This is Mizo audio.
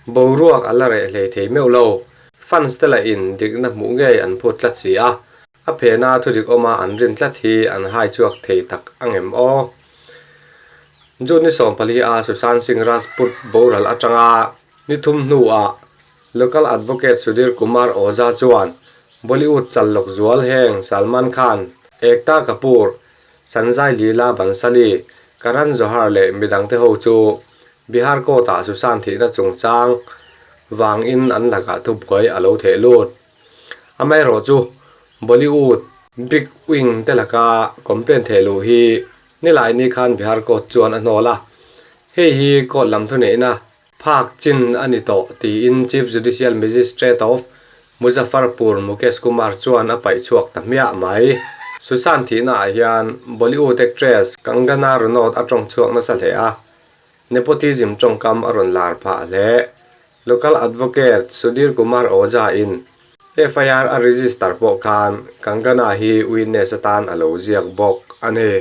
Boruak a la reh hlei thei meuh lo. Fans te lahin dikna hmuh ngei an phut tlat si a, a phena thudik awma an rin tlat hi an hai chhuak thei tak angem aw? June ni 14 a Sushant Singh Rajput boral atanga ni thum hnuah Local Advocate Sudhir Kumar Ojha chuan Bollywood chal lawk zual heng Salman Khan, Ekta Kapoor, Sanjay Leela Bhansali, Karan Johar leh midangte ho chu Bihar Court-ah Sushant thihna chungchang vangin an lakah thubuai a lo theh lut. Amaherawhchu, Bollywood big wing te laka complaint theh luh hi nilai ni khan Bihar Court chuan a hnawl a, hei hi court lam thuneihna phak chin a ni tawh tiin Chief Judicial Magistrate of Muzaffarpur Mukesh Kumar chuan a paih chhuak ta hmiah mai. Sushant thihna ah hian Bollywood actress Kangana Ranaut a tawng chhuak nasa hle a, Nepotism tawngkam a rawn lar phah hle. Local Advocate Sudhir Kumar Ojha in FIR a register pawh khan Kangana hi witness atan a lo ziak bawk a ni.